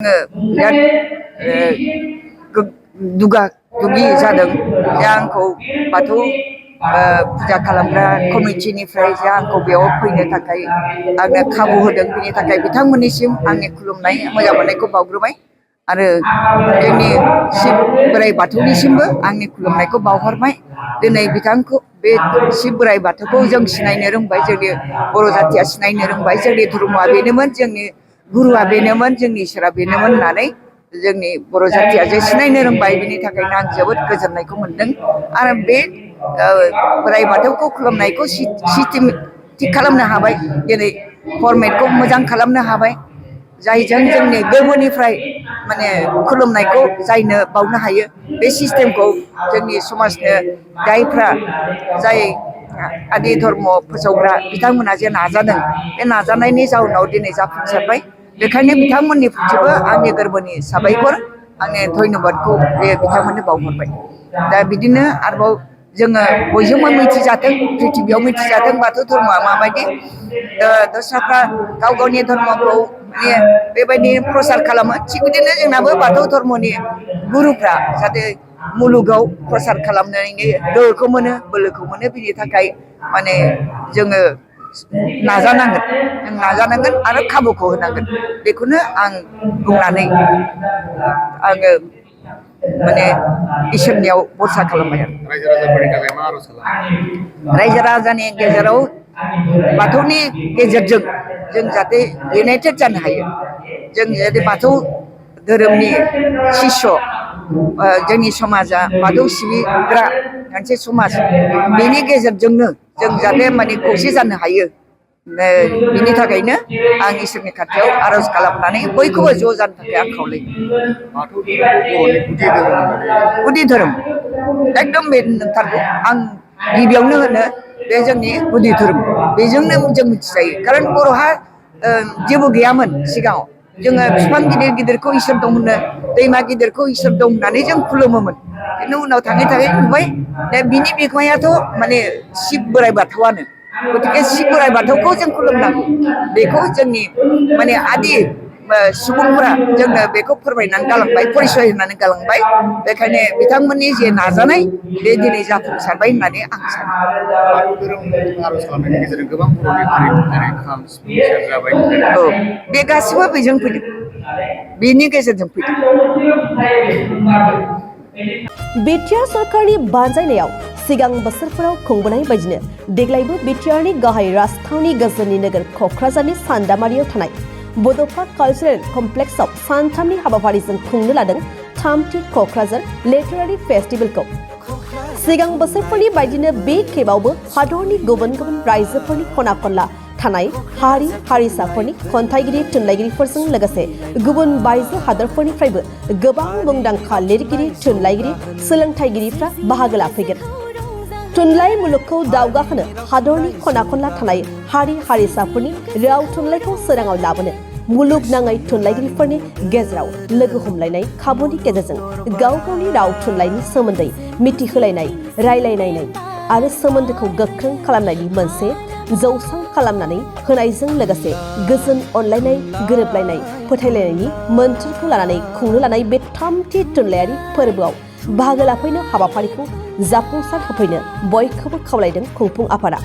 बिराद दुगा दुगि जादों जे आंखौ बाथौ फुजा खालामग्रा कमिटिनिफ्राय जे आंखौ बेयाव फैनो थाखाय आंनो खाबु होदों बिनि थाखाय बिथांमोननिसिम आंनि खुलुमनाय मोजां मोननायखौ बावग्रोबाय आरो जोंनि शिब बोराइ बाथौनिसिमबो आंनि खुलुमनायखौ बावहरबाय। दिनै बिथांखौ बे शिब बोराइ बाथौखौ जों सिनायनो रोंबाय, जोंनि बर' जाथिया सिनायनो रोंबाय, जोंनि धर्मआ बेनोमोन, जोंनि गुरुआ बेनोमोन, जोंनि इसोरा बेनोमोन होननानै जोंनि बर' जाथिया जे सिनायनो रोंबाय बिनि थाखायनो आं जोबोद गोजोननायखौ मोनदों। आरो बे बोराइ बाथौखौ खुलुमनायखौ सिस्टेमेटिक खालामनो हाबाय, दिनै फरमेटखौ मोजां खालामनो हाबाय, जायजों जोंनि गोरबोनिफ्राय माने खुलुमनायखौ जायनो बावनो हायो बे सिस्टेमखौ जोंनि समाजनो जाय आदि धर्म फोसावग्रा बिथांमोना जे नाजादों बे नाजानायनि जाउनाव दिनै जाफुंसारबाय। बेखायनो बिथांमोननि फारसेबो आंनि गोरबोनि साबायखर, आंनि धन्यबादखौ बे बिथांमोननो बावहरबाय। दा बिदिनो आरोबाव जोङो बयजोंबो मिथिजाथों, प्रिथिबियाव मिथिजाथों बाथौ धर्मआ माबायदि, दस्राफ्रा गाव गावनि धर्मखौ माने बेबायदि प्रसार खालामो, थिग बिदिनो जोंनाबो बाथौ धर्मनि गुरुफ्रा जाहाथे मुलुगाव प्रसार खालामनायनि गोहोखौ मोनो, बोलोखौ मोनो, बिनि थाखाय माने जोङो नाजानांगोन आरो खाबुखौ होनांगोन। बेखौनो आं बुंनानै आङो माने इसोरनियाव भरसा खालामबाय आरो रायजो राजानि गेजेराव बाथौनि गेजेरजों जों जाहाथे इउनाइटेड जानो हायो। जों जाहाथे बाथौ धोरोमनि शिष्य, जोंनि समाजा बाथौ सिबिग्रा मोनसे समाज, बेनि गेजेरजोंनो जों जाहाथे माने खौसे जानो हायो। बिनि थाखायनो आं इसोरनि खाथियाव आर'ज खालामनानै बयखौबो ज' जानो थाखाय आं खावलायो। गुदि धोरोम एकदम बे नंथारगौ। आं गिबियावनो होनो बे जोंनि गुदि धोरोम, बेजोंनो जों मिथिजायो। खारन बर'हा जेबो गैयामोन सिगाङाव, जोङो बिफां गिदिर गिदिरखौ इसोर दं होनो, दैमा गिदिरखौ इसोर दं होननानै जों खुलुमोमोन। खिन्थु उनाव थाङै थाङै नुबाय दा बिनि बिगोमायाथ' माने शिब बोराइ बाथौआनो। गतिके शिब बोराइ बाथौखौ जों खुलुमनांगौ, बेखौ जोंनि माने आदि सुबुंफोरा जोंनो बेखौ फोरमायनानै गालांबाय, परिसय होनानै गालांबाय। बेखायनो बिथांमोननि जे नाजानाय बे दिनै जाफुंसारबाय होननानै आं सानो। बाथौ धोरोम आर'ज खालामनायनि गेजेरजों गोबां बर'नि हारिमु जेरै खाम, सिफुं, सेरजा बायदि औ, बे गासिबो बेजों फैदों, बेनि गेजेरजों फैदों। बिटिआर सरकारनि बानजायनायाव सिगां बोसोरफोराव खुंबोनाय बायदिनो देग्लायबो बिटिआरनि गाहाय राजथावनि गोजोननि नोगोर क'क्राझारनि सान्दामारियाव थानाय बड'फा कालचारेल कमप्लेक्सआव सानथामनि हाबाफारिजों खुंनो लादों थामथि क'क्राझार लिटारारि फेस्टिभेलखौ। सिगां बोसोरफोरनि बायदिनो बे खेबावबो हादरनि गुबुन गुबुन रायजोफोरनि खना खनला थानाय हारि हारिसाफोरनि खन्थाइगिरि थुनलाइगिरिफोरजों लोगोसे गुबुन बायजो हादरफोरनिफ्रायबो गोबां मुंदांखा लिरगिरि, थुनलाइगिरि, सोलोंथाइगिरिफ्रा बाहागो लाफैगोन। थुनलाइ मुलुगखौ दावगाहोनो हादरनि खना खनला थानाय हारि हारिसाफोरनि राव थुनलाइखौ सोराङाव लाबोनो मुलुगनाङै थुनलाइगिरिफोरनि गेजेराव लोगो हमलायनाय खाबुनि गेजेरजों गाव गावनि राव थुनलाइनि सोमोन्दै मिथिहोलायनाय, रायलायलायनाय आरो सोमोन्दोखौ गोख्रों खालामनायनि मोनसे जौसां खालामनानै होनायजों लोगोसे गोजोन, अनलायनाय, गोरोबलायनाय, फोथायलायनायनि मोन्थोरखौ लानानै खुंनो लानाय बे थामथि थुनलाइयारि फोरबोआव बाहागो लाफैनो हाबाफारिखौ जाफुंसार होफैनो बयखौबो खावलायदों खुंफुं आफादा।